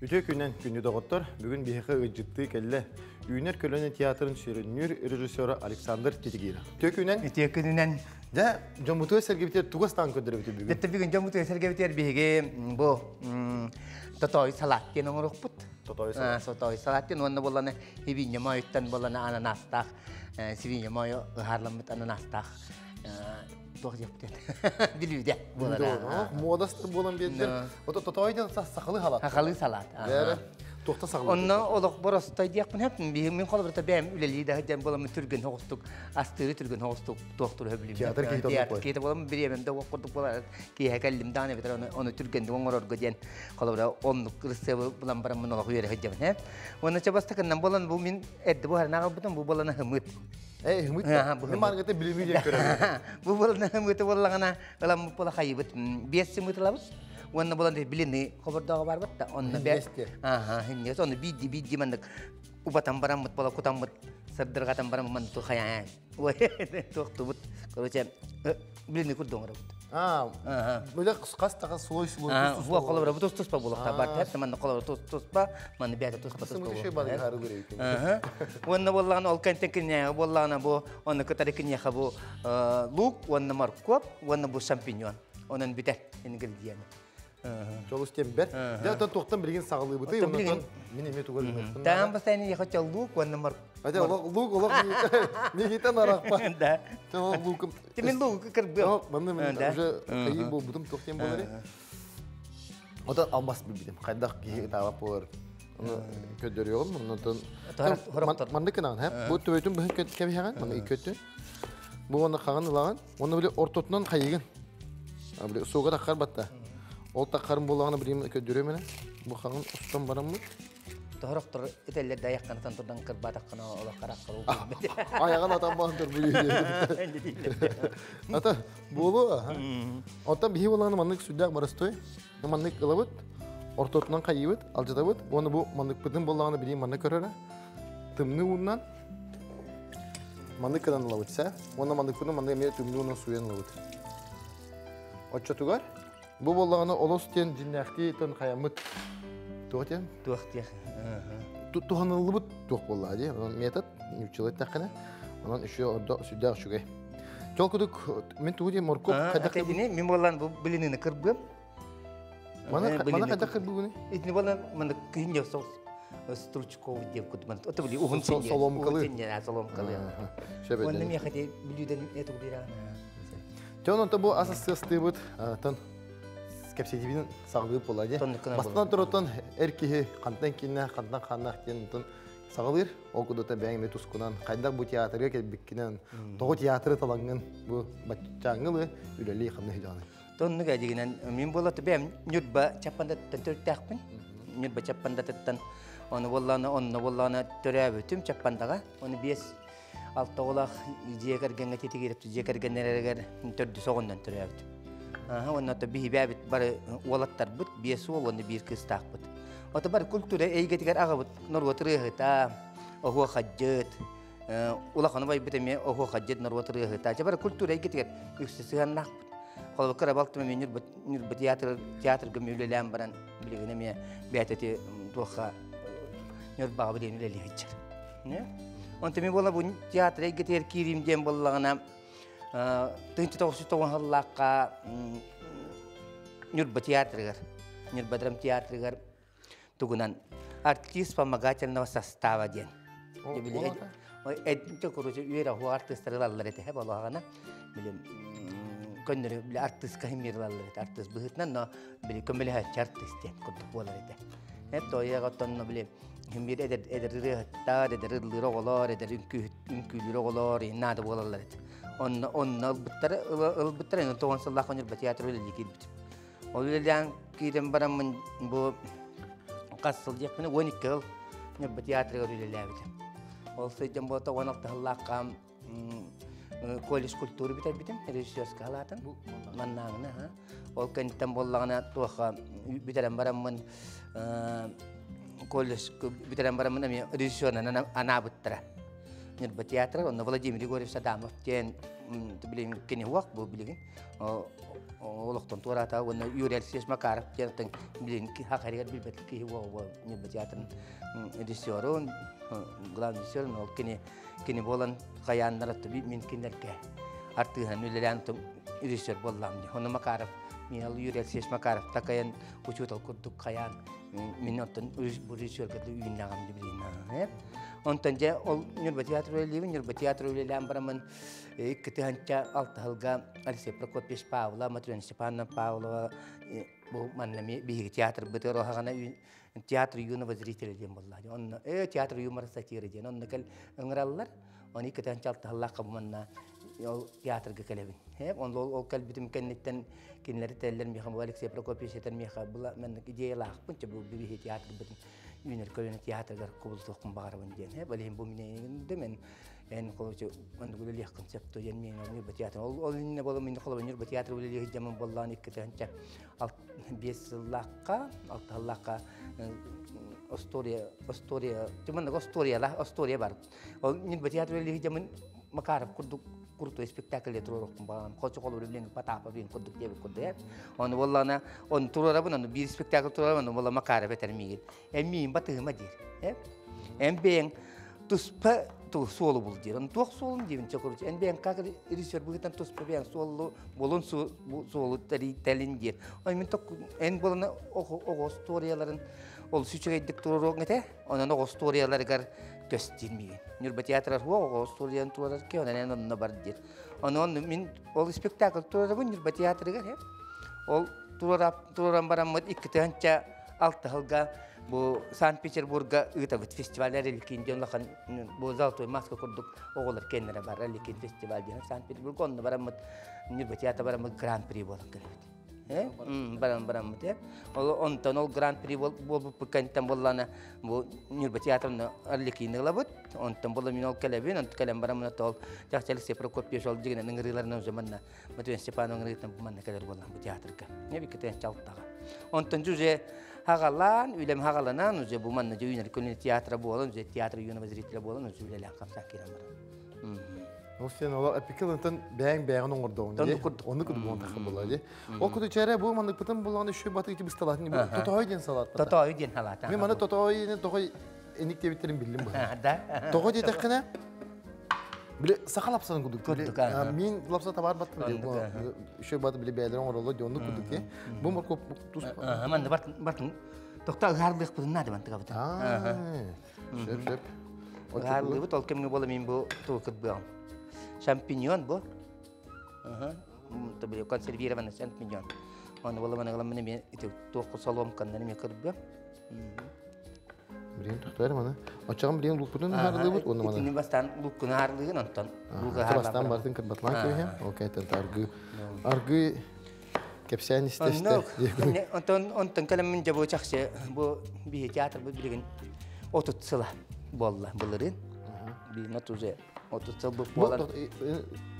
Үтүө күнэн күндү доҕоттор, бүгүн биһиэхэ ыалдьыттыы кэллэ Үүнэр көлөнө театрын сүрүннүүр режиссера Александр Титигиров. Үтүө күнэн. Үтүө күнүнэн. Дьэ, дьоммутугар сэргэбитигэр тугу астаан көрдөрөбүт бүгүн? Дьэ, бүгүн дьоммутугар сэргэбитигэр биһиги бу тотоой салат диэн оҥоруохпут. Тотоой салат. Тотоой салат диэн уонна буоллана сибиинньэ моойуттан буоллана ананастаах, сибиинньэ моойу ыһаарламмыт ананастаах туох диэхпитин бүлүүдэ буолар. Муодастыр буолан биэрдэр. Ото тотоой диэн сахалыы салат. Сахалыы салат. Туохта сахалыы. Онно олох боростой диэхпин хөп. Мин холобурта бэйэм үлэлии да сылдьан буоламмын түргэн соҕустук астыыры түргэн соҕустук туохтур сөбүлүүбүн. Театр киһитэ Театр киһитэ буоламмын бириэмэм да уох курдук буолар. Киэһэ кэллим даҕаны эбэтэр ону ону түргэнник оҥорорго диэн холобура оннук ырысыабы булан бараммын олох үөрэ сылдьабын. Э? Уонна чэ бастакыннан буолан бу мин эрдэ буһаран аҕалбытым бу буолан ыһымыт. Э, ыһымыт Мин мааргыта билими диэн көрөбүн. Бу буолан ыһымыты буоллаҕына ыламмыт буола хайыбыт. Биэс сымыт ылабыт. Уонна буолан билини хобордооҕо барбыт да онно бэ аха хиннес ону биирди биирди маннык убатан бараммыт буола кутаммыт сырдырҕатан бараммыт маннык тухайаан ой туохтубут короче билини курдук оҥоробут. Аа, бile хас таха слой слой тус туспа. Холобура бу тус туспа буолуохта бар тэп манна холобура тус туспа манна бэйэтэ туспа туспа. Сымыты бар хары көрөйүк. Уонна буоллаҕына ол кэнтэн киниэхэ буоллаҕына бу онно кытары киниэхэ бу лук уонна моркуоп уонна бу шампиньон. Онон бүтэр ингредиент. Чолус диэн бэрт. Дьэ, оттон туохтан билигин саҕалыыбытый? Онтон мин эмиэ тугу гыныахпын. Таам бастайны ехоча лук уонна мор. Ате лук олох мигитен арахпа. Да. Те лукум. Те мен лук кырбыам. Манны мен уже хайы болбутум туох диэн болары. Ота алмас билбитим. Хайдах киһи ытаабат болар. Оны көдөрүөҕүм. Оннотон манны кынаан, хэ? Бу төбөтүн быһын кэбиһэҕин, манны икки өттүн. Бу оны хаҕын ылаҕын. Оны били ортотунан хайыгын. Били суга таххар батта. Ол таххарын буоллаҕына билим көддөрүөм эне. Бу хаҕын устан бараммыт. Тоһорохтор этэллэр да аяққанатан турдан кырбаатаххына олох хараххар Аяҕын атан баан тур Ата буолу. Оттон биһи буоллаҕына маннык сүрдээх барыстой. Маннык ылабыт, ортотунан хайыыбыт, алдьатабыт. Уонна бу манныкпытын буоллаҕына билим манна көрөрө. Тымныы ууннан маннык гынан ылабыт сэ. Уонна манныкпытын маннык эмиэ тымныы уунан сууйан ылабыт. Оччотугар бу буоллаҕына олус диэн дьиннээхтии тон хайаммыт туох диэн? Туох диэх. Туһаныллыбыт туох буоллаҕа дии. Онон метод нууччалыы эттэххинэ онон үчүгэй ордо сүрдээх үчүгэй. Чол кудук мин тугу диэн моркуоп хайдах Мин буоллан бу билиныны кырбыам. Маны маны хайдах кырбыгыный? Итини буолан маны күн соус стручковый деп кутман. Ото били уһун синье. Соломкалы. Соломкалы. Онно миэхэ те бүлүүдэн эту билирана. Тон онто бу ас астыастыыбыт тон кэпсэтиибин саҕалыыр буолла дии. Бастан турутун эр киһи хантан кииннээх, хантан хааннаах диэн онтон саҕалыыр. Ол кудута бэйэҥ эмиэ тускунан хайдах бу театрга кэлбиккинэн, тоҕо театры талаҥҥын бу баччааҥҥылы үлэлии ханна сылдьаҕыный? Тоннук эдигинэн мин буола бэйэм Ньурба Чаппандаттан төрүттээхпин. Ньурба Чаппандатыттан ону буоллаҕына онно буоллаҕына төрөөбүтүм Чаппандаҕа. Ону биэс алта оҕолоох дьиэ кэргэҥҥэ титигирэп дьиэ кэргэннэригэр төрдүс оҕоннон төрөөбүтүм. Аха уонна то биһибээбит бары уолаттарбыт биэс уол уонна биир кыыстаахпыт. Ото бары культура эйгэтигэр аҕабыт норуот ырыаһыта, оһуохадьыт, улахан убайбыт эмиэ оһуохадьыт норуот ырыаһыта. Дьэ бары культура эйгэтигэр үксэ сыһыаннаахпыт. Холобур кыра балтым эмиэ Ньурба Ньурба театр театрга үлэлээн баран билигин эмиэ бэйэтэ туохха Ньурбаҕа билигин үлэлии сылдьар. Онтон мин буола бу театр эйгэтигэр киириим диэн буоллаҕына 1990 сыллаахха Ньурба театрыгар Ньурба драмтеатрыгар тугунан артист вспомогательного состава диэн. Эдинче короче үөрэ хуа артыыстары ылаллар этэ болоҕана били көннөрү били артыыска химмир ылаллар этэ артыыс быһыытынан но били көмөлөһөөччү артыыс диэн курдук буолар этэ. Эт тойяга оттонно били химмир эдэр эдэр ырыаһыттар, эдэр ыллыыр оҕолор, эдэр үҥкүүлүүр оҕолор наада буолаллар этэ. Онно онно ылбыттар ылбыттар эн тоҕон сыллаах Ньурба театр үлэлии киирбитим. Ол үлэлээн киирэн бараммын бу хас сыл диэхпинэ 12 сыл Ньурба театрыгар үлэлээбитим. Ол сылдьан буолта 16 сыллаахха колледж культуры бүтэрбитим, режиссерскай халаатым. Маннааҕына, ол кэнниттэн буоллаҕына туохха бүтэрэн бараммын колледж бүтэрэн бараммын эмиэ режиссерынан анаабыттара. Ньурба театра, онно Владимир Егорович Адамов диэн билигин кини уох бу билигин олохтон туораата уонна Юрий Алексеевич Макаров диэн билигин хахарыгар билбэт киһи уоҕу Ньурба театрын режиссерун, главный режиссерун ол кини кини буолан хайааннара мин кинилэргэ артыыһан үлэлээн режиссер буоллаам дии. Ону Макаров Михаил Юрий Алексеевич Макаров такайан учуутал курдук хайаан мин оттон режиссерга үүннэҕим билин. Онтон дьэ ол Ньурба театр үлэлиибин, Ньурба театр үлэлээн бараммын 2 тыһыынча 6 сылга Алексей Прокопьевич Павлова, Матрена Степановна Павлова бу манна биһиги театрбытыгар оһаҕана театр юного зрителя диэн буолла. Онно театр юмора сатиры диэн онно кэл ыҥыраллар. Оны 2 тыһыынча 6 сыллаахха бу манна ол театрга кэлэбин. Ол ол кэлбитим кэнниттэн кинилэри теллер миэхэ бу Алексей Прокопьевич этэр миэхэ була маннык идеялаахпын бу биһи театрбытын үүнэр көлүөнэ театрыгар кубулутуохпун баҕарабын диэн. Балиһин бу минэ мен эн холочу маннык үлэлиэххин сөп диэн миэҥэ Ньурба театр. Ол ол иннинэ буола мин холобур Ньурба театр үлэлиэх дьамын боллаан 2005 сыллаахха, 6 сыллаахха история, история, маннык историялар, история бар. Ол Ньурба театр үлэлиэх дьамын Макаров курдук крутой спектакль туруорукпун баҕарам. Хочу холобур билин Потапа бин курдук диэбит курдук. Оны боллана, он туруорабын, оны биир спектакль туруорабын, оны болла Макаров этер миигин. Эн миин батыһыма диир. Эн бэйэҥ туспа суолу бул диир. Оны туох суолун диибин чокуруч. Эн бэйэҥ как режиссер быһыытан туспа бэйэҥ суолу болун суолу тэлин диир. Ой мин ток эн болана оҕо историяларын ол сүчүгэйдик туруоруоҥ этэ. Онон оҕо историяларыгар көстүүр миигин. Ньурба театрар хуо оҕо историяларын туруорар ки, онон эн онно бар диир. Онон мин ол спектакль туруорабын Ньурба театрыгар. Ол туруоран бараммыт 2006 сылга бу Санкт-Петербурга ыытабыт фестиваль Арлекин диэн улахан бу Золотой маска курдук оҕолор кэннэрэ бар Арлекин фестиваль диэн Санкт-Петербурга онно бараммыт Ньурба театр бараммыт гран-при буолан кэлэбит. Баран бараммыт э. Ол онтон ол гран-при буолбуппут кэнниттэн буоллаана бу Ньурба театрын Арлекины ылабыт. Онтон буолла мин ол кэлэбин, онтон кэлэн бараммын ол Чахчы Алексей Прокопьевич ол дьигинэн ыҥырыыларынан уже манна Матвей Степанов ыҥырыытынан бу манна кэлэр буоллаан бу театрга. Не 2 тыһыынча 6-га. Онтон уже хагалаан, үлэм хагаланан, уже бу манна үүнэр күнү театра буолан, уже театр юного зрителя буолан, уже үлэлээн хамсаан киирэн баран. Ол сен ола эпикелентен бэйэҥ бэйэҕин оҥордоҕуҥ дии. Онну курдук буолан тахха буолла дии. Ол курдук чээрэ бу маннык буллаҕына үшүй баты ити бысталаатын тотоой диэн салаат. Тотоой диэн салаат. Мен маны тотоой тоҕой эник диэбиттерин биллим бу. Да. Тоҕо диэтэххинэ Биле саха лапсанын курдук. Мин лапса табар баттым. Үшүй баты биле бэйэлэрин оҥороллор дии оннук курдук дии. Бу моркуоп тус. Манна бар бартын тохта ыһаарлыах бутун наада мантыга бутун. Сөп сөп. Ыһаарлыыбыт ол кэмҥэ буола мин бу тугу кырбыам. Шампиньон бу. Ага. Консервированный шампиньон. Оны буола маны гыламмын мен ити туох соломканнан мен кырбыам. Билин тохтор маны. Очоҕун билин луукпутун хаарлыыбыт уонна маны. Итини бастаан лууккуну хаарлыгын онтон луука Бастаан бартын кырбатлаан кэбиһэм. Окей, аргы аргы кэпсээн истесте. Онтон онтон кэлэммин дьэ бу чахчы бу биһи театр бу билигин 30 сыла буолла былырыын. Билин уже 30 сыл бу буолан.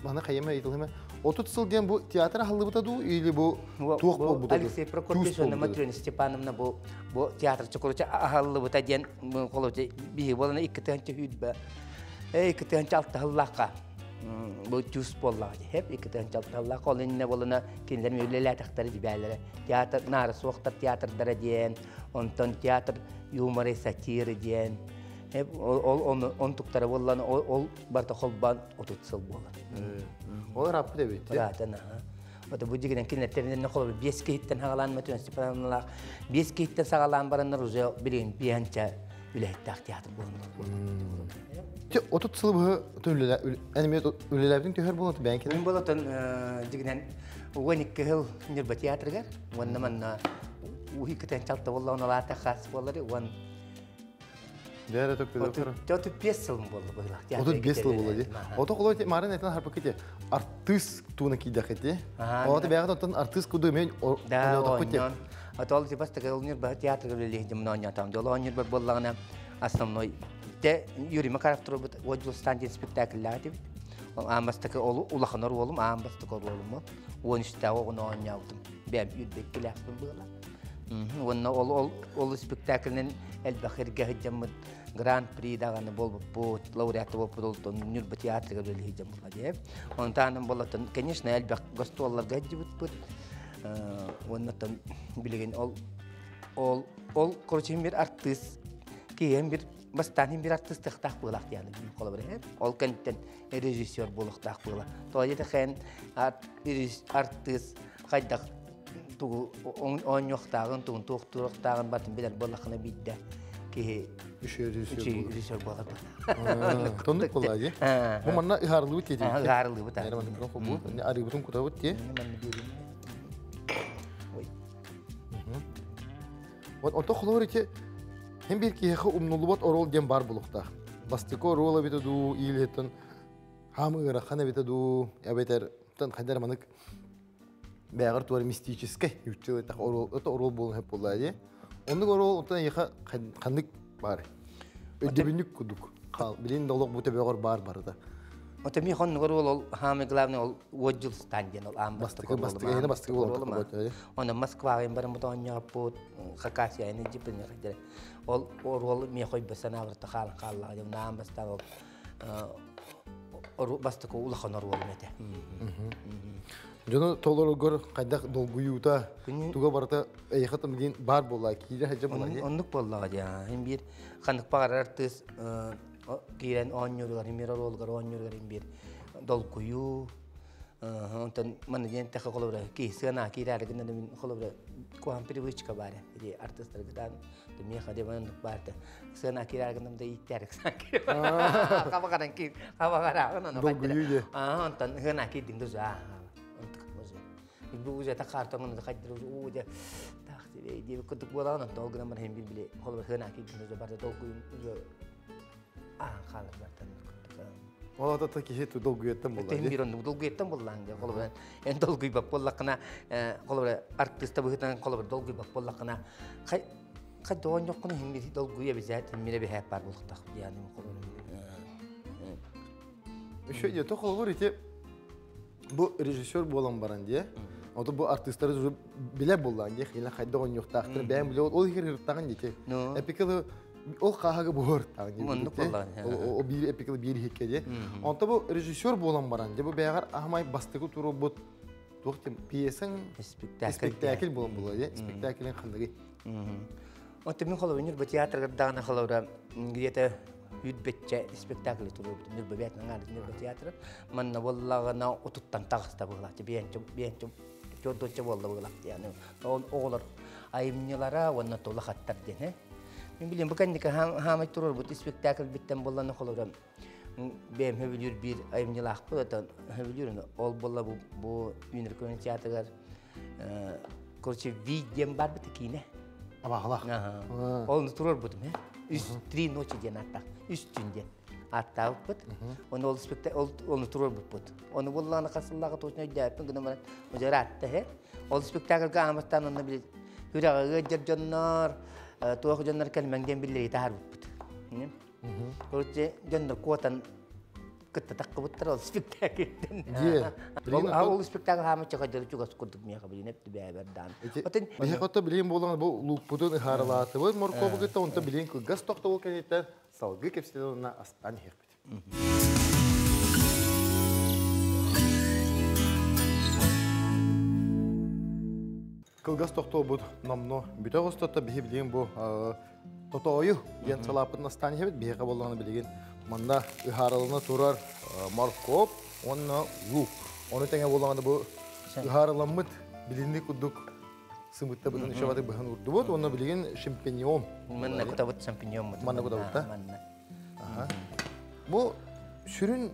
Маны хайыма ыйтылыма. 30 сыл диэн бу театр аһыллыбыта дуу или бу туох буолбута? Алексей Прокопьевич уонна Матрена Степановна бу бу театр чокуруча аһыллыбыта диэн холочу биһи буолана 2020 2006 сыллаахха бу тюс буоллаҕа хеп 2006 сыллаахха ол иннэ буолана кинилэр үлэлээтэхтэрэ дибээлэрэ театр наара суохтар театрдара диэн, онтон театр юмора и сатиры диэн ол онтуктара буоллан ол барта холбаан 30 сыл буолар. Ол раппы дебит. Ыраатан. Ото бу дигинен кинилертеринен холобур биэс киһиттэн хагалаан Матрена Степановналаах биэс киһиттэн саҕалаан бараннар уже билигин биэнчэ үлэһиттээх театр буолан. 30 сыл бу үлэлээ үлэлээбитин төһөр буолан бэйэн Мин болотон дигинен 12 жыл Ньурба театрыгар, уонна манна уһи кытан чалта болла оналаата хас боллары уон Дәрі төкпе. 35 сыл болду быйлак. 35 сыл болду ди. Ото колой марын этен харпакы артист туна кидахети. Ото бягы тон артист куду мен Да, ойнон. Ото ол типа стыгыл Ньурба театрга биле дим но там. Жоло Ньурба боллагына основной те Юрий Макаров турбут Одил стандин спектакльләр дип. Ол амбастыкы ол улаханор олум, амбастыкы олум. 13 огуну ойнаутум. Бәм үдбек келәхпин була. Уонна ол спектакльнен элбэх эргэ сылдьаммыт Гран-при даҕаны буолбуппут, лауреат буолбут олтон Ньурба театрыгар үлэлии сылдьан буолла дии. Онтон болотон, конечно, элбэх гостуолларга сылдьыбыппыт. Уоннаттан билигин ол короче бир артыыс киһи бир бастаан бир артыыстыахтаах буолаах диэн холобур ол кэнниттэн режиссер буолуохтаах буола. Тоҕо диэтэххэ артыыс хайдах тугу оонньуохтааҕын, тугун туохтууруохтааҕын батын билэр буоллаххына биирдэ киһи режиссер буолар. Тоннук буолла дии. Бу манна ыһаарылыбыт дии. Ыһаарылыбыт. Арыыбытын кутабыт дии. Вот онто холобур ити хем бир киһиэхэ умнуллубат оруол диэн бар булуохтаах. Бастакы оруол эбитэ дуу, иилиһиттэн хаамы ыарахан эбитэ дуу, эбэтэр хайдар манык бэҕэр туар мистическэй үччү оруол это оруол буолан хөп буолла дии. Оннук оруол онтон эйиэхэ ханнык бар? Өйдөбүннүк кудук. Билин да олох бу төбөҕөр бар барыта. Ото ми хоннук оруол ол хаамы главный ол уоджул стан диэн ол аан бастакы бастакы бастакы буолар. Оны Москваҕа баран бу оонньооппут Хакасияны жиппин хаддер. Ол оруол ми хойбу санаабырта хаалан хааллаҕа диэн аан бастаан ол бастакы улахан оруол этэ. Дьону толоругар хайдах долгуйуута туга барыта эйиэхэ билин бар буолла киирэ хаджа буолла. Оннук буоллаҕа дии. Хин биир ханнык баҕарар артыыс киирэн оонньууругар хин биир оруолугар оонньууругар хин биир долгуйуу. Онтон манна диэн тэхэ холобура ки сыана киирээри гынна мин холобура куһаҕан привычка баар ити артыыстаргытаан миэхэ де маннык баар сыана киирээри гыннам да ииттээрик хабаҕаран киир хабаҕарааҕын ону долгуйуу онтон сыана киирдиҥ да бу уже тахаартоҥун хайдыр уу де таах диэби курдук буолаҕын онтон ол гынан баран били били холобура сыана киирдиҥ да барда долгуйум уже аан хаалар бартан. Ол ата киһи долгуйаттан буолла. Тем бир оннук долгуйаттан буоллаан дии. Холобура эн долгуйбат буоллаххына, холобура артыыста быһыытынан холобура долгуйбат буоллаххына, хай хай доонньоххуна хим бир долгуйа бизээт хим биһээп бар буолуохтаах диэн холобура. Еще ето холобур ити бу режиссер буолан баран дии. Ото бу артыыстары уже билэ буоллаан дии. Хилен хайда оонньуохтаахтар бэйэм билэ ол ихер хырыттаҕын дии. Эпикалы ол хааһага буһар Оннук буоллаҕын. О биир эпикалы биир хикке дии. Онто бу режиссер буолан баран дии бу бэйэҕэр аһамай бастакы туруорбут туох тем пьесаң спектакль буолан буолла дии. Спектаклин ханныгый? Онто мин холобур Ньурба театрыгар даҕаны холобура где-то үүрбэччэ спектакль туруорбутум. Ньурба бэйэтин аҥаардас Ньурба театры. Манна буоллаҕына отуттан таҕыста быһыылаах. Биэнчэ биэнчэ чордуочча буолла быһыылаах диэн. Ол оҕолор айымньылара уонна тулахаттар диэн. Мин билим бу кэнники хаамай туруорбут спектакль биттен буолланы холобура бэйэм хөбүлүүр биир айымньылаахпыт отон хөбүлүүр ол буолла бу Үүнэр көлүөн театрыгар короче Ви диэн барбыт киинэ. Абаҕалаах. Ол туруорбутум үс три ночи диэн ааттаах үс түн диэн ааттаабыппыт. Оны ол спектакль оны туруорбуппут. Оны буоллаҕына хасыллааҕы точно өйдөөппүн гынан баран уже ыраатта иһэ. Ол спектакльга аамастаан онно били сүрэҕи ыалдьар дьоннор туох дьоннор кэлмэҥ диэн биллэрии таһаарбыппыт. Короче, дьоннор куотан кытта таххыбыттар ол спектакльтэн. Ол спектакль хаамычча хайдары чугас курдук миэхэ билин эптибээбэр даан. Биһи хотто билин буолан бу луукпутун ыһаарылаатыбыт моркуобу кытта онто билин кылгас тохтобул кэнниттэн салгыы кэпсэтэн астаан иһиэхпит. Кылгас тохтобут номно бүтэ оҕустотто биһи билигин бу тотоойу диэн салааппытын астаан иһэбит. Биһиэхэ буоллаҕына билигин манна ыһаарылана турар моркуоп уонна лук. Ону тэҥэ буоллаҕына бу ыһаарыламмыт билинни курдук сымытта быһын ишабаты быһын урдубут. Уонна билигин шампиньон. Манна кутабыт шампиньон. Манна кутабыт да? Манна. Бу сүрүн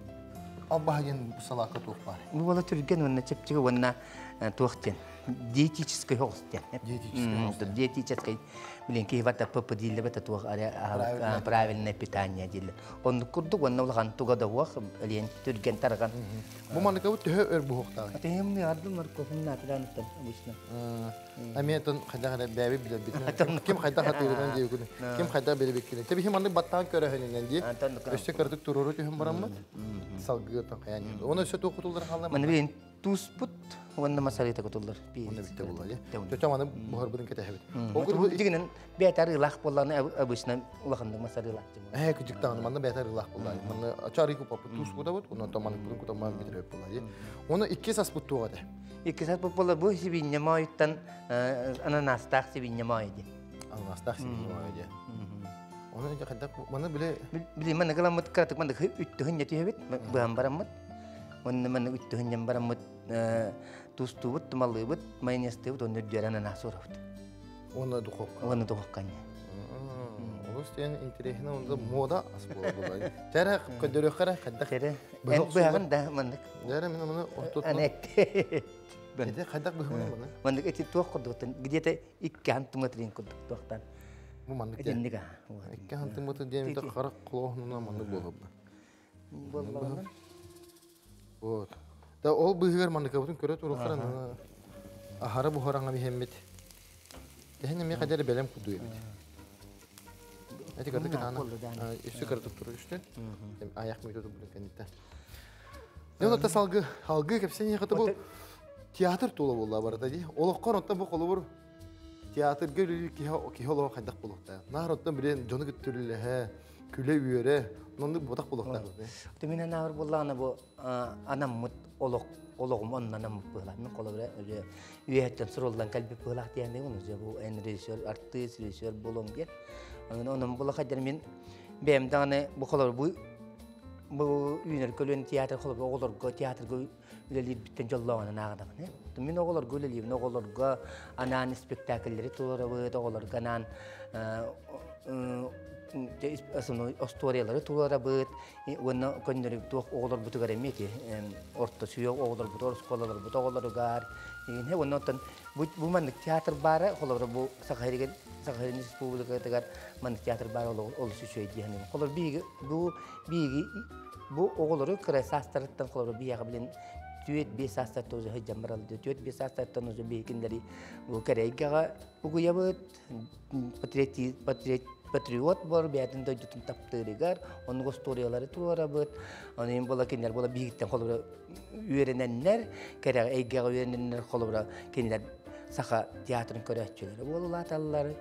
албаһа диэн салаакка туох баар? Бу буола түргэн уонна чэпчэки уонна туох диэн диетический соҕус диэн. Диетический. Диетический билин киһи барта ПП дииллэр бата туох правильное питание дииллэр. Оннук курдук уонна улахан туга да уох элиэн түргэн тарҕан. Бу манныка бу төһө өр буһуохтааҕый? Атыһымны ардым морковун наатыраныттан обычно. Эмиэ хайдах эрэ бэйэбит билэрбит. Ким хайдах атыырынан диэбиккин, ким хайдах билбиккин. Тэби маннык баттаан көрөһөнүнэн дии. Өссө кырдык туруору түһүн бараммыт. Салгыы тон хайаан. Оны өссө туох кутуллар хаалла. Маны билин туспут уонна масарыта кутуллар. Онно бүтэ буолла дии. Чочо маны буһарбытын кэтэһэбит. Ол курдук дигинен бэйэтэ арыылаах буоллаҕына обычно улаханнык масарыылаах. Ээ кыдьыктаҕына манна бэйэтэ арыылаах буоллаҕа. Манна ача арыы куппаппыт туус кутабыт, онон маннык кутамман бүтэрбит буоллаҕа дии. Оны иккис аспыт туох этэ? Иккис аспыт буолла бу сибиинньэ моойуттан ананастаах сибиинньэ моойу дии. Ананастаах сибиинньэ моойу дии. Оны дьэ хайдах маны биле Били маны кыламмыт кыратык маны үттүһүн ньэтиһэбит быһан бараммыт. Онно маны үттүһүн бараммыт тустуубут, тумалыыбыт, майонезтыыбыт, онно үрдүөр ананас уурабыт. Уонна духовка. Уонна духовканья. Олус диэн интэриэһинэ онда мода ас буолар. Тәрэ көдөрөхөрө хайдах. Тәрэ. Быһаҕын да маннык. Дәрэ мин маны ортотун. Анет. Эти хайдах быһымын маны? Маннык эти туох курдуктан где-то икки хантымытрин курдук туохтан. Бу маннык. Итинник а. Икки хантымыты диэн харах холоһунан маннык буолар. Буоллаҕына. Вот. Да ол быһыгар манныкабытын көрө туруохтара аһара буһараҥа биһэммит. Тэһин эмиэ хадэр бэлэм курдук эбит. Эти кырдык кытаана. Үстү кырдык туру үстү. Аяк мүйтө тубулун кэнниттэн. Дьон ота салгы алгы кэпсэни хата бу театр тула буолла барыта ди. Олохкор оттон бу холобур театрга үлэлиир киһи киһи олоҕо хайдах буолуохтаах. Наар оттон билэн дьону кытта үлэлэһэ, күлэ-үөрэ, оннук ботах буолуохтаах. Мин анаабыр буоллаҕына бу анаммыт олох олоҕум онно анаммыт быһыылаах. Мин холобура үөһэттэн суруллан кэлбит быһыылаах диэн оны бу эн режиссер, артыыс, режиссер буолуом диэн. Онон була хайдар мин бэйэм даҕаны бу холобура бу бу үүнэр көлүөн театр холобура оҕолорго театрга үлэлиирбиттэн дьоллооҕунан ааҕынабын. Мин оҕолорго үлэлиибин, оҕолорго анаан спектакльлэри туруорабыт, оҕолорго анаан остуоруйалары туруорабыт уонна көннөрү туох оҕолорбутугар эмиэ ити орто сүһүөх оҕолорбут, оскуолаларбыт оҕолоругар уонна оттон бу маннык театр баара, холобура бу Саха сиригэр, Саха сирин республикатыгар маннык театр баара олус үчүгэй дии саныыбын. Холобур биһиги бу биһиги бу оҕолору кыра саастарыттан холобура биһиэхэ билин 4-5 саастарыттан уже сылдьан бараллар. 4-5 саастарыттан уже биһикиннэри бу кэрэйгэҕэ угуйабыт, патриот буолар, бэйэтин дойдутун таптыырыгар, оннук остуоруйалары туруорабыт. Ону иһин буола кинилэр буола биһигиттэн холобура үөрэнэннэр, кэрэҕэ эйгэҕэ үөрэнэннэр холобура кинилэр саха театрын көрөөччүлэрэ буолулааталлар.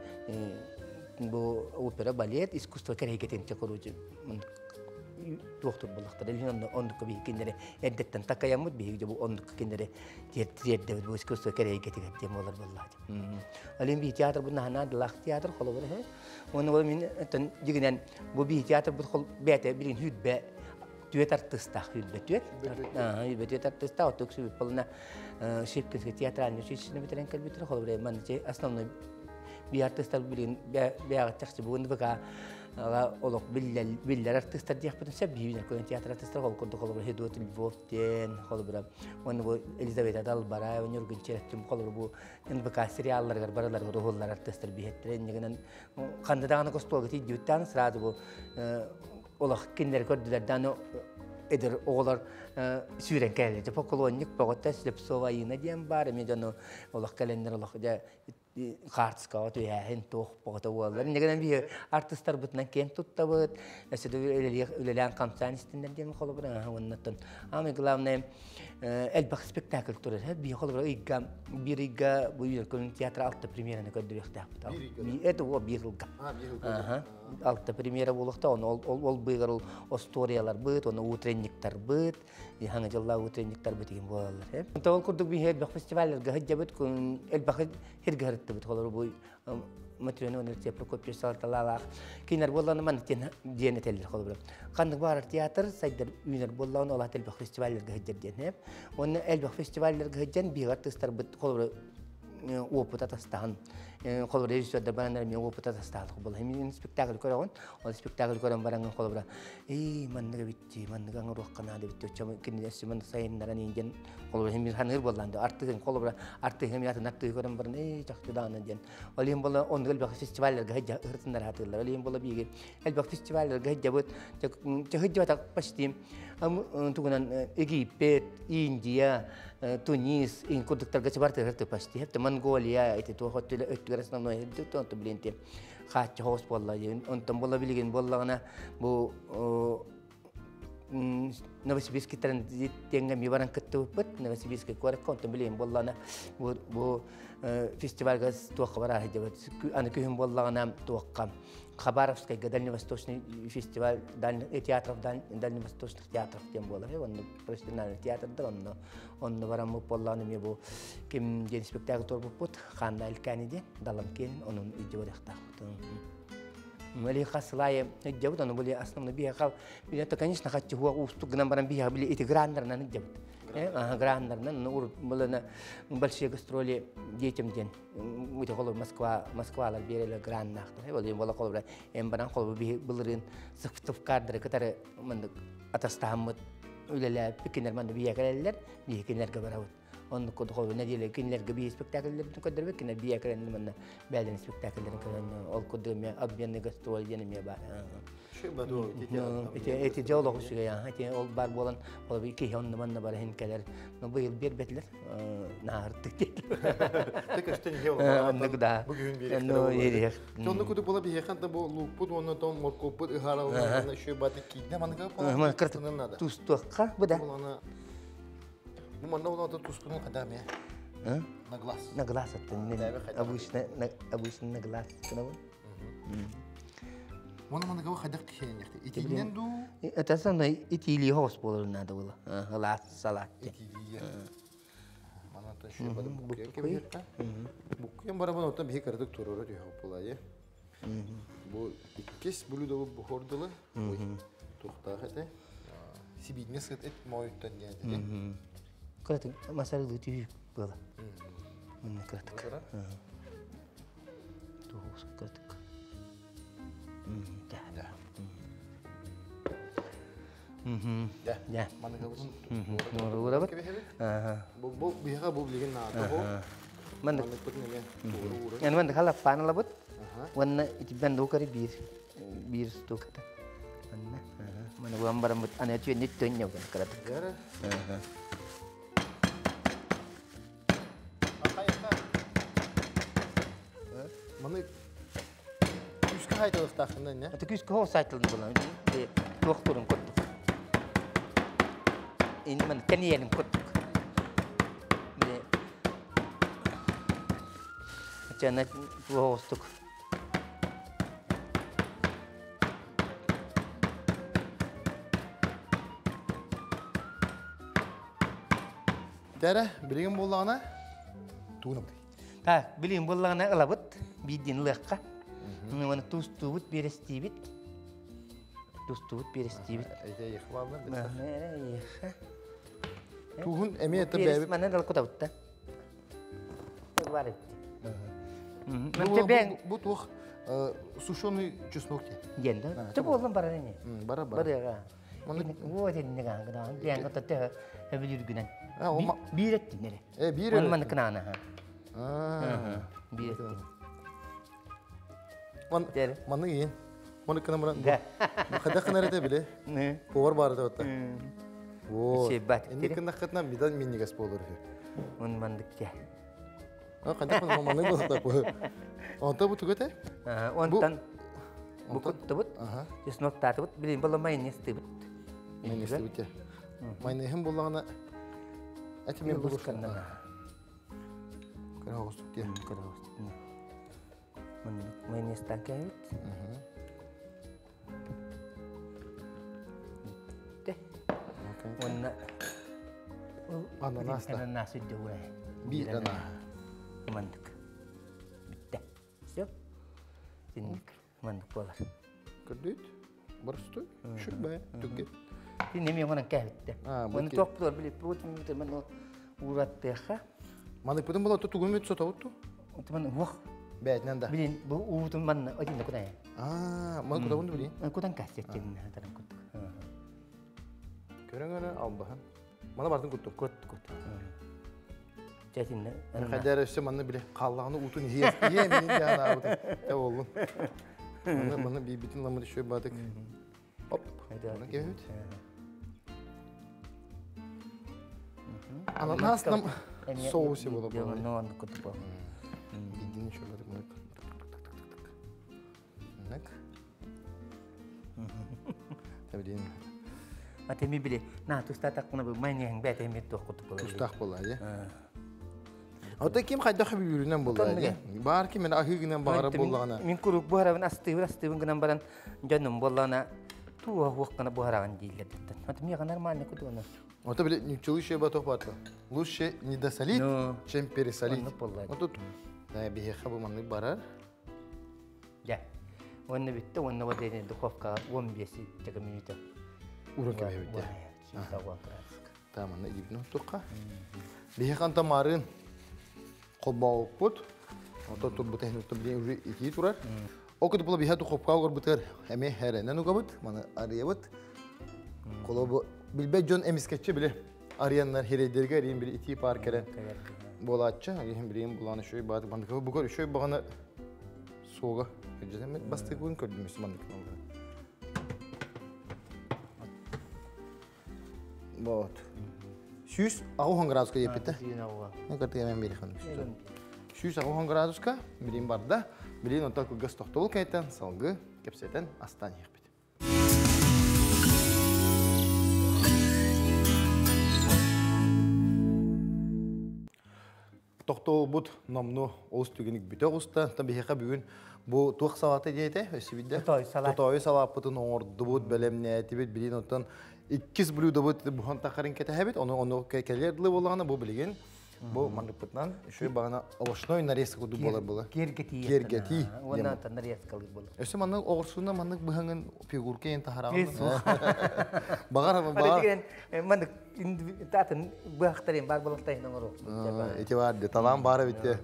Бу опера, балет, искусство кэрэйгэтин короче туохтур буллахтар. Илин онно оннукка биһиги кинилэри эрдэттэн такайаммыт, биһиги бу оннукка кинилэри тиэрдэбит бу искусство кэрэйгэтигэр диэн буолар буоллаҕа. Олин биһи театр бу наһана дылах театр холобур эһэ. Уонна ол мин оттон дьигинэн бу биһи театр бу хол бэйэтэ билин хүрбэ түөт артыыстаах хүрбэ түөт. Хүрбэ түөт артыыстаах оттук сүбүт болуна Щепкинский театральный училищены бүтэрэн кэлбиттэр холобур манна основной би артыыстар билин бэйэҕэ чахчы бүгүн ВК олох биллэр артыыстар диэхпитин сөп биһиги көрөн театр артыыстар ол курдук холобура Федот Львов диэн холобура уонна бу Елизавета Далбараева Ньургун Черепчин холобура бу НБК сериалларыгар барыларыгар уһуллар артыыстар биһэттэрэ иннигинэн ханна даҕаны костуолга тиийдибиттааны сразу бу олох кинилэри көрдүлэр даҕаны эдэр оҕолор сүүрэн кэлэллэр поклонник бөҕөтө Слепцова Айыына диэн баар эмиэ дьону олох кэлэннэр олох дьэ хаартыскаҕа түһээһин туох бөҕөтө буоллар. Иннигинэн биһи артыстарбытынан киэн туттабыт, өссө да үлэлээн хамсаан истиннэр диэн холобура уоннаттан. Самое главное, элбэх спектакль турар. Биһи холобура ыйга, биир ыйга бу Юркун театр алта премьераны көрдөрүөхтээхпит. Это ол биир ылга. Алта премьера буолуохта, ол ол быыгар ол остуоруйаларбыт, оны утренниктарбыт, хаҥа дьыллаах утренниктарбыт деген буолаллар. Ол курдук биһи элбэх фестивалларга сылдьабыт, элбэх хиргэ һырыттыбыт. Холобур бу Матрена Алексей Прокопьевич салалталаах кинилэр буоллаҕына маннык диэн диэн этэллэр холобура. Ханнык баҕарар театр сайдар үүнэр буоллаҕына ол аата элбэх фестивалларга сылдьар диэн. Уонна элбэх фестивалларга сылдьан биһиги артыыстарбыт холобура опыт атастаһан холобура режиссердар бараннар эмиэ опыт атастаһаллар буолла. Мин спектакль көрөҕүн, ол спектакль көрөн бараҥҥын холобура ии маннык эбит маннык оҥоруохха наада эбит оччо кинилэр өссө маннык сайыннаран иин холобура мин саныыр буоллаан да артыыһын холобура артыыһым атын артыыһы көрөн баран ээ чахчы даҕаны диэн ол иһин буола оннук элбэх фестивалларга сылдьа сатыыллар ол иһин буола биһиги элбэх фестивалларга сылдьабыт сылдьыбатах почти тугунан Египет, Индия, Тунис ин курдуктарга барытыгар почти Монголия ити туох өттүгэр основной блин хааччы хоҕус буолла онтон буола билигин буоллаҕына бу Новосибирскиттан тиэҥҥэ ми баран кыттыбыппыт. Новосибирскай куоракка онтон билигин буоллаҕына бу бу фестивальга туохха бараары дьабыт. Аны күһүн буоллаҕына туохха Хабаровскайга Дальневосточный фестиваль театров Дальневосточных театров диэн буолар. Онно профессиональный театрдар онно онно бараммыт буоллаҕына эмиэ бу ким диэн спектакль туорбуппут Ханна Элькани диэн Далан киэнин онон илдьэ барыахтаахпыт. Мали хасылайы дьабыт ону били основной биһиэхэ это конечно хаччы хуа уустук гынан баран биһиэхэ били ити граннарынан дьабыт. Граннарынан урут былына большие гастроли детям диэн ити холобур Москва Москвалар биэрэлэр граннаахтар. Ол бола холобура эм баран холобур биһи былырыын Сыктывкардары кытары мындык атастаһаммыт үлэлээппит кинилэр манна биһиэхэ кэлэллэр биһи кинилэргэ барабыт. Оннук курдук холобур нэдиэлэ кинилэргэ биһи спектакльлэрин көрдөрбүт кинилэр биһиэхэ кэлэннэр манна бэйэлэрин спектакльлэрин көрөн ол курдук эмиэ обменный гастроль диэн эмиэ баар. Ити дьэ олох үчүгэй ити ол бар буолан ол киһи онно манна бар иһин кэлэр но быйыл биэрбэтилэр нааһыртык диэтилэр. Тэ көстөн иһэ оннук да. Бу күһүн биэриэхтэрэ. Оннук курдук буола биһиэхэ да бу луукпут уонна том моркуоппут ыһааралынан еще баты киирдэ маныга буолан тустуохха бу да. Бу манна буолан туспунун хайдах эмиэ? На глаз. На глаз это обычно обычно на глаз гынабын. Оны маныгы хайдах киһиэннэхти? Итиинэн дуу? Это самое итиилии хоҕус буолар наада була. Ылаат салаат. Итиилии. Манан шөй бады буккуйан кэбиһиэххэ. Буккуйан барабан оттон биһи кыратык туруора түһэ буолайы. Бу иккис блюдо бу хордылы. Ой, тухтаах этэ. Сибиинньэ сыт эт моойуттан диэн этэ. Кыратык масарылыы түһүү буола. Мынна кыратык. Туһус кыратык. Да. Да. Маныгабытын Уурабыт. Бу биһиэхэ бу билигин наада бу. Маннык. Манныкпытын эмиэ тууру уура. Эн маннык халаппаан ылабыт. Уонна итибэн дуу биир биир штуката. Манна. Маны буан бараммыт аны түөннүт төнньөбүн кыратык. Гара. Маны күүскэ хайталыктааххын не? Это күүскэ хоос сайтылын булан. Туох турун курдук. Ини маны тэнийэнин курдук. Чана туох Тәрэ, билигин буоллаҕына тугун Так, билигин буоллаҕына ылабыт, биирдин ылыахха. Уонна туустуубут, биэрэстиибит. Туустуубут, биэрэстиибит. Туһун эмиэ это бэйэбит. Манна дал кутабыт да. Бар Бу туох сушеный чеснок диэн. да? Түп боллун барар ини. Бара бар. Барыга. Вот инник аңгыдан. Биэн ота төһө өбүлүргүнэн. Биир эттин эре. Э, биир эрэ. Манны кынаана. Биир эттин. Ман манны иин. Маны кына муран. Хада кына эрэ биле. Повар бары да отта. Во. Инни кына кытна мидан миннигес болор. Он мандык я. А канда кына маны болса бу. Онта бу түгөтө? Онтан бу куттубут. Чеснок татыбыт. Билин бола майонез тыбыт. Майонез тыбыт. Майонезин буллагана эти мен булушканна. Кыра тие. Кыра Майонезтан кәбит. Онна Ананас да. Ананас үддүгү. Бир ана. Мандык. Битте. Все. Синник мандык болар. Көрдүт? Барысты. Шүрбә, түгге. Син неме онан кәбитте. Оны топтор билип, бу мен ураттыха. Маны путун була тугун мүт сотабытту. Ман уох. Бәйтнен да. Билин бу уутун манна один кудай. А, маны кудабын билин. Кудан кассеттен таран куттук. Көрөңөрө албаһын. Мана бартын куттум. Кут кут. Жатинна. Хадәр өссө манны биле каллагны утун ие ие мин яна бутун. Те болдун. Маны маны бибитин ламы шөй бадык. Оп. Маны кебит. Ананас нам соусе боло бу. Ну, кут бу. Бидин шөй бадык маны. Нак. Табидин. Аты ми били на тустаатахпына бу майонеһыҥ бэйэтэ эмиэ туох курдук буолар. Тустаах буолла дии. Ото ким хайдах бүлүүрүнэн буолла дии. Баар ким мен аһыы гынан баҕара буоллаҕына. Мин куруук буһарабын астыыбын астыыбын гынан баран дьонум буоллаҕына тууһа хуох гына буһараҕын дииллэр диттэн. Аты миэхэ нормально кутуона. Ото били нюччалыы шеба туох баата. Лучше не досолить, чем пересолить. Отут биһиэхэ бу маннык барар. Дьэ. Уонна бүттэ, уонна вот духовкаҕа 15 минута. Урун кэбиһэбит. Тааманна илиибин оттуохха. Биһиэхэ онтон маарыын холбообуппут. Онтон турбута иһин билигин уже итии турар. Ол курдук була биһиэхэ духовкаҕа угарбытыгар эмиэ эрэнэн угабыт, маны арыйабыт. Холобу билбэт дьон эмискэччи били арыйаннар хирэйдэргэ эриин били итии паар кэлэн буолааччы. Иһин билигин булаан үчүгэй бааты мандыка бугар үчүгэй баҕаны суога өдьөтөммүт бастыгын көрдүм маннык Вот. 180 градуска еппитэ. Ну, картина бери 180 градуска билин барда. Билин онтон кылгас тохтобул кайтан салгы кепсетен астан иһэхпит. Тохтобулбут номну олус түгүнүк бүтэ оҕуста. Та биһиэхэ бүгүн бу туох салата диэтэ өссүбүдэ. Тотоойу салааппытын оҥордубут, бэлэмнээтибит, билин оттон иккис блюдобут буһан тахарын кэтэһэбит. Ону ону кэлэр дылы буоллаҕына бу билигин бу манныппытынан үчүгэй баҕана овощной нарезка курдук буолар була. Киэргэтии. Киэргэтии. Уонна нарезкалыыр буолар. Өссө маннык оҕурсууна маннык быһаҥын фигурка ен таһараҕын. Баҕар баҕар. Маннык атын быһахтарын бар болохтайын оҥоруох. Ити бар де талаан баар эбит.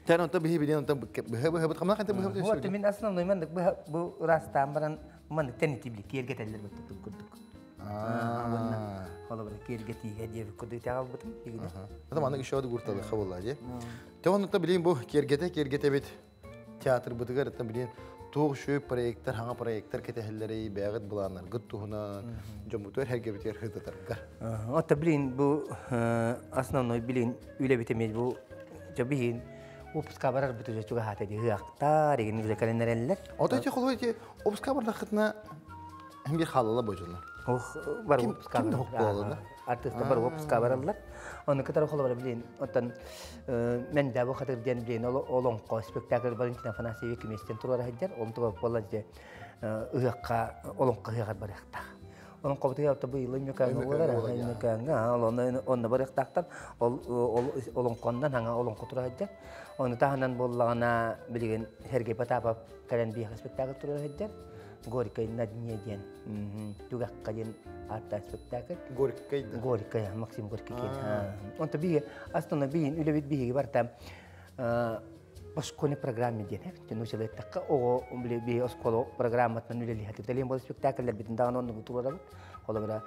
Тэн онто биһи билен онто быһа быһа быт хамна ханта быһа быт. Вот мин основной маннык быһа бу ырастаан баран маннык тэнити били киэргэтэллэр быттык курдук. Уонна холобура киэргэтиигэ диэбит курдук итэҕалбытым игини. Это маннык еще гурталы хабылла же. Те онто билин бу киэргете киэргетебит театрбытыгар это билин туох үшүй проекттар, хаҥа проекттар кэтэһэллэрий, бэйэҕит былааннаргыт туһунан дьоммутугар һэргэбитигэр хытатарга. Ота билин бу основной билин үлэбит эмиэ бу биһин опуска барар буту чугаһаата ди ыактар еген үлэ кэлэннэрэллэр. Ото ти холуй ти опуска бардахытына хим бир халала божулар. Ох бар опуска бар. Артистар бар опуска бараллар. Оны кытары холобар билин оттон мен да бу хатыр диэн билин олоҥхо спектакль Валентина Афанасьева киместен турар сылдьар. Ол туга болла же ыһыахха олоҥхо ыһыаҕар барыахтаах. Олоҥхо бутуга бу илы мүкәңгә болар, мүкәңгә, ол онно барыахтаахтар. Ол олоҥхоннан хаҥа олоҥхо турар сылдьар. Оны таһынан боллагана билигин Сергей Потапов кэлэн биэхэ спектакль турар сылдьар. Горький на дне диэн түгэххэ диэн ааттаах спектакль. Горький да. Горький, Максим Горький. Онто биһи астына биһин үлэбит биһиги барта школьной программе диэн научилеттакка оҕо биһи оскуола программатынан үлэлиһэ тэлиэн бол спектакльлер битин даҕаны оннугу турарабыт. Холобура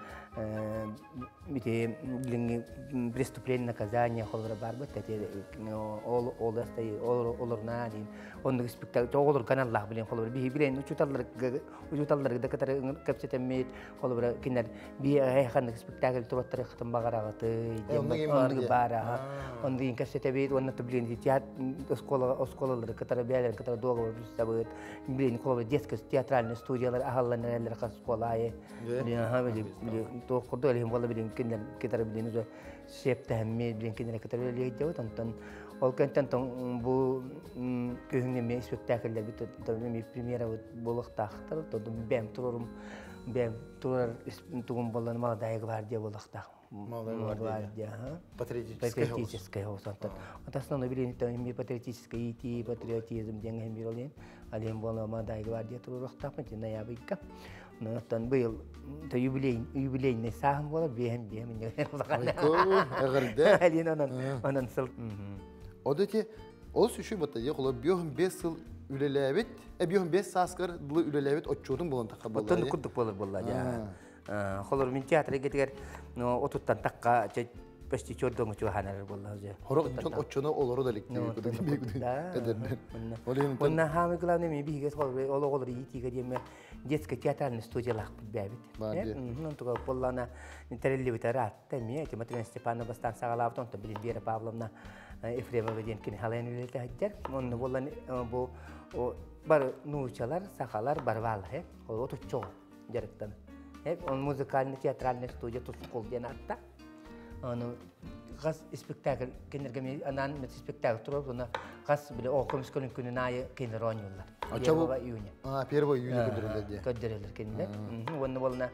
бити билиҥҥи преступление наказание холобура барбыт ол ол олорна диин оннук спектакль оҕолор каналлаах билин холобура биһи билен учуталлар учуталлар да кытары кэпсэтэммит холобура кинилэр би ханнык спектакль тураттары хытын баҕараҕыты диэн баара оннук кэпсэтэбит уонна билин театр оскуола оскуолалары кытары бээлерин кытары договор түстабыт билин холобура детская театральная студиялар аһаллан эрэллэр хас оскуола аайы туох курдук элиһин буолла билин кинилэр кытары билин уже септәһэмми билин кинилэр кытары үлэлиэйдэбит онтон ол кэнтэн бу күһүҥҥэ эмиэ спектакльлэрбит эмиэ премьерабыт буолуохтаахтар бэм турарым бэм турар тугум буоллан молодая гвардия буолуохтаах. Молодая гвардия. Патриотическая. Патриотическая онтон. Основной билин эмиэ патриотическая ити патриотизм диэн эмиэ олен. Алем буола молодая гвардия туруохтаахпын ноябрьга. Оттон быйыл юбилей юбилейный сааһым буолар биэһим биэһим Эҕэрдэ. Алин онон онон сыл. Ода ти ол сүшүй батта же холо биохун 5 сыл үлелээбит, биохун 5 сааскар дылы үлелээбит отчуотун болон такка болла. Оттон курдук болар болла жа. Холор мин театр гетигер отуттан такка почти чордоңу чуаханар болла же. Хорок чон отчоно олору да лекти. Онна хамы главное мен биһиге ологолор итиге диэме детская театральная студиялаах бэбит. Онтуга боллана тереллибит аратта ми Матрена Степановна бастан сагалаабыт онто билин Вера Павловна Ефремова диэн кини халайын үлэлэтэ сылдьар. Онно боллан бу бар нуучалар, сахалар барваалар, ол отуччоҕо дьарыктан. Он музыкальный театральная студия Тускул диэн аатта. Аны хас спектакль кинилэргэ анаан спектакль турар, уонна хас били оҕо көмүскэлин күнүн аайы кинилэр оонньууллар. Первого июня. А, 1 июня көрдөрөллөр дии. Көрдөрөллөр кинилэр. Уонна болна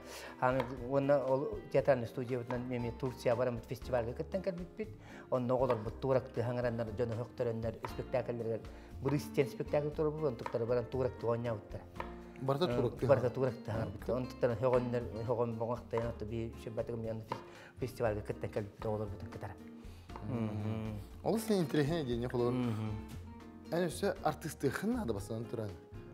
уонна ол театральный студиябытынан эми Турция бараммыт фестивальга кыттан кэлбиппит. Онно оҕолорбут тууракты хаҥыраннар дьону хөхтөрөннөр спектакльлэригэр Брыстен спектакль турабыт, онтуктары баран тууракты оонньообуттара. Барыта тууракты. Барыта тууракты хаҥарбыт. Онтуктары хөҕөннөр хөҕөн боҥохтайан отто би шөббатыгым яны фестивальга кыттан кэлбит оҕолорбутун кытара. Олус интересный день холор. Эн өссө артистыхын надо бастан туран.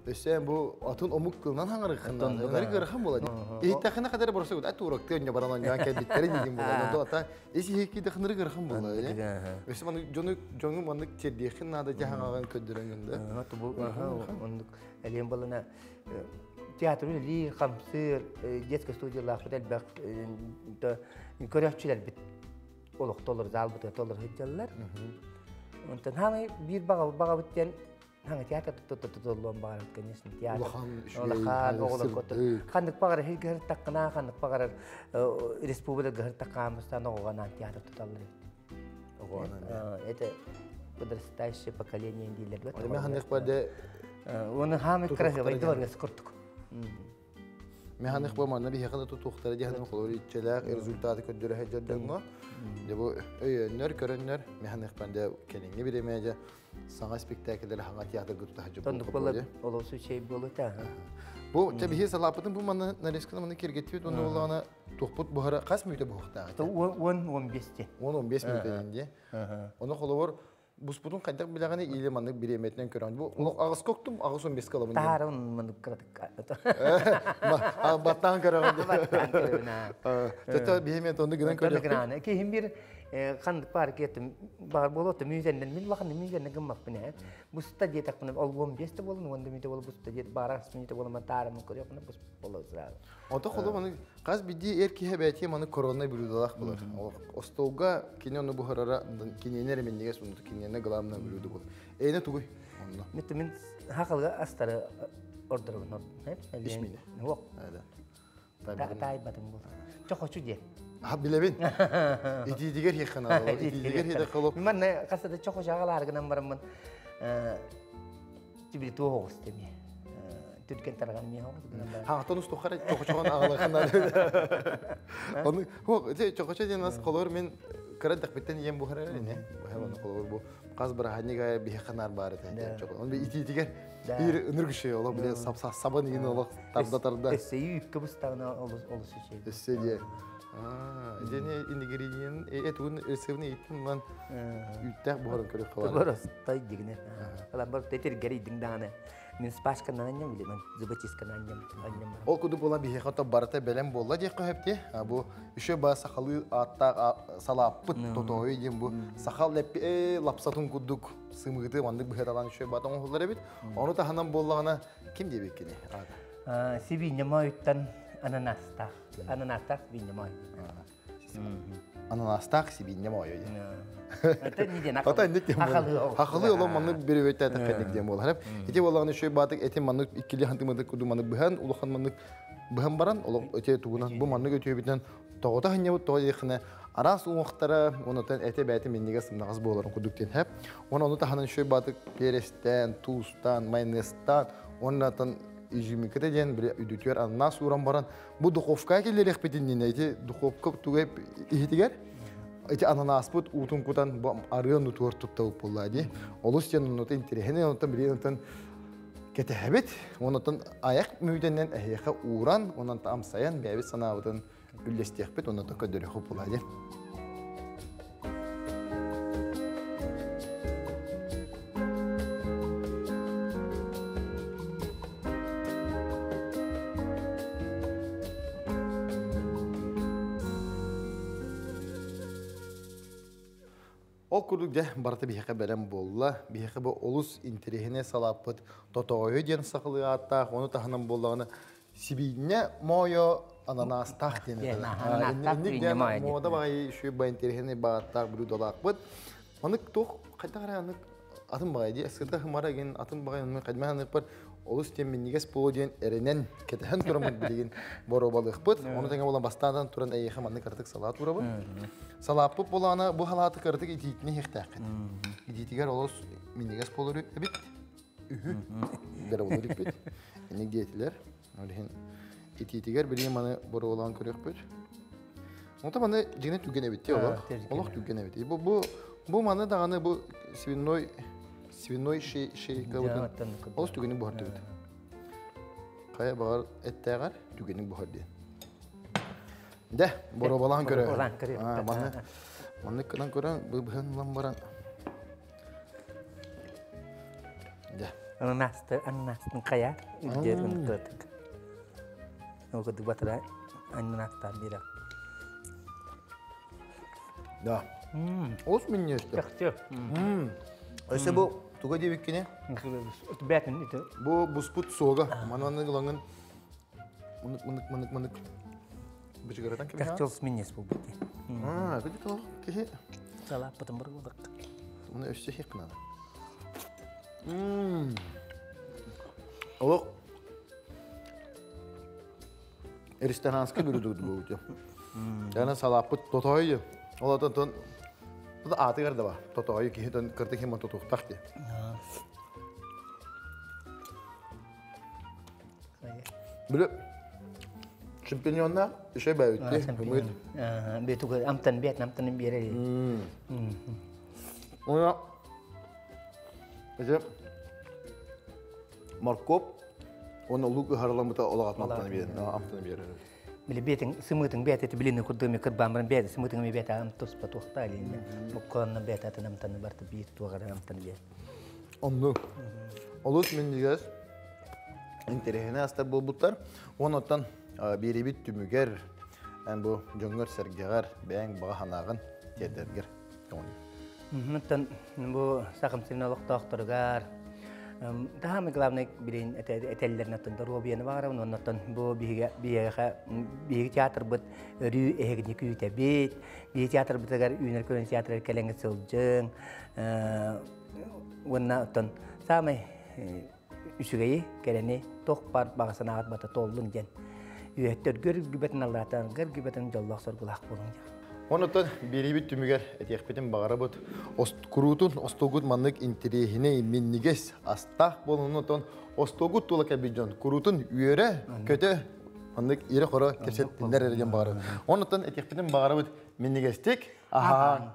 Өссө бу атын омук тылынан хаҥарыхын наада. Ынырык ыарахан буола. Иһиттэххинэ хадары боросу гут тууракты өннө баран онньоон кэлбиттэрин диигин буола. Онто ата ис иһикки ынырык ыарахан буола. Өссө маны дьону дьону маннык тиэрдиэххин наада дьаһаҥаҕын көрдөрөҥүн да. Бу оннук элиэн балана театр үлэлиир, хамсыыр, детская студиялаахпыт элбэх көрөөччүлэрбит олохтолор заалбытыгар толор сылдьаллар. Онтон хаамай биир баҕабыт диэн хаҥа театр тутуллуон баҕарабыт, конечно, театр. Улахан оҕолор ханнык баҕарар хиргыһыр таккына, ханнык баҕарар республика гыһыр таккаамыстан оҕоҕонаан театр туталлар эбит. Это подрастающее поколение дииллэр. Эме ханнык барды Оны хаамай красивый дворец курдук. Механик бу манна биһиэхэ да тутуохтара диэн холобур иччэлээх результаты көрдөрө сылдьар дьоҥҥо. Дьэ бу өйөннөр, көрөннөр механик банда кэлиҥҥи бириэмэ дьэ саҥа спектакльлэри хаҥа театрга тута сылдьар. Тондук буолар олус үчүгэй буолута. Бу чэ биһи салаапытын бу манна нарезканы манна киргеттибит онно буоллаҕына туохпут буһара хас мүнүүтэ буһуохтаах этэ? 10-15 дии. 10-15 мүнүүтэ дии. Ону холобур буспутун хайдах билэҕини или маннык бириэмэтинэн көрөн бу аҕыс коктум аҕыс он бес кылабын. Таһаарын маннык кыратык. Баттаан көрөҕүн. Баттаан көрөбүн. Төтө биһиме тонну гынан көрөҕүн. Киһим бир ханнык баар киэтим баар буолуо мүзеннен мин улахан мүзеннен гыммаппын ээ. Буста диэтэхпинэ ол 15 да буолун 10 мүнүүтэ буолу буста диэт баар мүнүүтэ буолан таарымын көрүөхпүнэ бус боло сразу. Ото холу маны хас бидии эр киһи бэйэтиэ маны коронный блюдолаах болар. Остолга кини ону буһарара киниэнэ реминнигэ сунуту киниэнэ главное блюдо болар. Эйне тугуй онно? Митте мин хакалга астары ордорбун. Исмине. Хуок. Таайбатым бул. Чохочу диэн. А билебин. Итиитигэр хиххана. Итиитигэр хиде холоп. Манна касада чохочу агалааргынан бараммын. Тибили туох теме. Түркен тараган мия хоҕус гынан баран. Хаатон устухара чохочоҕон агалахана. Оны хо чохочо диэн ас холор мен кыра дакпиттен ием бухара не. Бу холор бу хас быраханнига биханар бар эте. Он би итиитигэр бир ыныр күшө олох биле сап сабан игин олох тарда тарда. Өссө үүккө бустагына олус олус үчүй. Өссө дие. Дени ингредиент этун рецептин иттин ман үттэх буһарын көрөх хабар. Борос той дигне. Ала бар тетер гери дигданы. Мин спашканан анням биле, мен зубочистканан анням анням. Ол курдук буолан биһиэхэ то барыта бэлэм буолла диэххэ сөптү. Бу еще ба сахалыы ааттаах салааппыт тотоойу диэн бу сахал лэппи лапсатын курдук сымыыты маннык быһыталаан еще батон оҥоһуллар эбит. Ону таһынан буоллаҕына ким диэбиккини? Сибиинньэ моойуттан ананастаах. Ананастаах сибиинньэ моой. Ананастаах сибиинньэ моойу диэн. Ата инник диэн буолар. Хахалы олон маннык беребетте диэн буолар. Ити буоллаҕына еще баатык этин маннык иккили хантымыдык куду маннык быһан улахан маннык быһан баран олох өте тугунан бу маннык өтүөбүтүнэн тоҕото ханньабыт тоҕо диэххинэ араас уҥуохтара онотон эте бэйэтэ минньигэс сымнаҕас буоларын курдук диэн хэп. Уонна ону таһынан еще баатык перестэн, туустаан, майонезтаан уонна изюминката диэн били үдүтүөр ананас ууран баран бу духовкаҕа киллэриэхпитин иннинэ ити духовка тугай иһитигэр ити ананаспыт уутун кутан бу арыан утуор туттабыт буолла дии. Олус диэн оннута интэриэһинэй онтон били онтон кэтэһэбит. Онтон аяк мүйтэннэн эһиэхэ ууран, онон амсайан бэйэбит санаабытын үллэстиэхпит, онон көрдөрүөхпүт буолла дии. Ол курдук дьэ барыта биһиэхэ бэлэм буолла. Биһиэхэ бу олус интэриэһинэй салааппыт тотоойу диэн сахалыы ааттаах, ону таһынан буоллаҕына сибиинньэ моойо ананастаах диэн этэлэр. Ананастаах Инник диэн муода баҕайы үчүгэй ба интэриэһинэй бааттаах блюдолаахпыт. Манык туох хайдах эрэ анык атын баҕайы дии сыта хымара гин атын баҕайы онно хайдах анык бар Олус диэн минньигэс буолуо диэн эрэнэн, кэтэһэн тураммыт билигин боруобалыахпыт. Ону тэҥэ буолан бастаан туран эйиэхэ маннык кыратык салаат уурабын. Салааппыт буолаана бу халааты кыратык итиитини иһиэхтээххит. Итиитигэр олус минньигэс буолар эбит. Үһү. Бэрэ болор иппит. Инник диэтилэр. Ол иһин итиитигэр билигин маны боруобалаан көрүөхпүт. Онто маны дьиҥэ түгэн эбит дии олох. Олох түгэн эбит. Бу бу бу маны даҕаны бу свиной свиной шейкабытын олус түгэни буһардыбыт. Хайа баҕар эттээҕэр түгэни буһар диэн. Дэ, боруобалаан көрө. Маны маннык гынан көрөн быһын ылан баран. Дэ. Ананасты, ананастын хайа үрдүөр кытык. Ол курдук батыра ананастаан биэрэ. Да. Олус минньиэстэ. Чахчы. Өссө бу туга диэбиккини? Бээтин ити. Бу буспут суога. Мананы ылаҥын мынык мынык мынык мынык бычыгыратан кэбиһэ. Чахчы олус минньиэс буолбут дии. Аа, кыдьык киһи. Салааппытын бургулак. Уну өссө хип надо. Олох ресторанский блюдо буолбут. Яна салааппыт тотойу. Ол отон аатыгар да бар. Тотойу киһи кырты ким тотуохтаах дии. Били шампиньонна үчүгэй бэйбитти. Көмөт. Бетуга амтан бет амтан биэрэр. Уна Эже моркоп уонна лук ыһарыламмыта олоҕатын амтана биэрэр. Амтана биэрэр. Били бетин сымытын бет эти билини курдуми кырбаамрын бет сымытын ми бет ам туспа туохта илинне. Мукконна бет атын амтаны барты биир туоҕар амтан биэр. Онну. Олус минньигэс интэриэһинэй астар буолбуттар. Онон биэрибит түмүгэр эн бу дьоҥҥор-сэргэҕэр бэйэҥ баҕа санааҕын тиэрдэргэр көҥүл. Оттон бу Сахам сирин олохтоохторугар таһаамай главный билин этэллэрин оттон доруобуйаны баҕарабын уонна оттон бу биһиги биһиэхэ биһиги театрбыт өрүү эһигини күүтэбит. Биһиги театрбытыгар үүнэр көлүөн театрыгар кэлэҥҥит сылдьыҥ. Уонна оттон саамай үчүгэйи, кэрэни туох баар баҕа санааҕыт бата туоллун диэн үөһэттэргэ үргүбэтин аллаатарга үргүбэтин дьоллоох соргулаах буолуҥ диэн. Онуттан биэриибит түмүгэр этиэхпитин баҕарабыт. Куруутун остуолгут маннык интэриэһинэй, минньигэс астаах буолан онтон остуолгут тула кэлбит дьон куруутун үөрэ, көтө, маннык ирэ-хоро кэпсэттиннэр эрэ диэн баҕарабыт. Онуттан этиэхпитин баҕарабыт минньигэстик аһаан.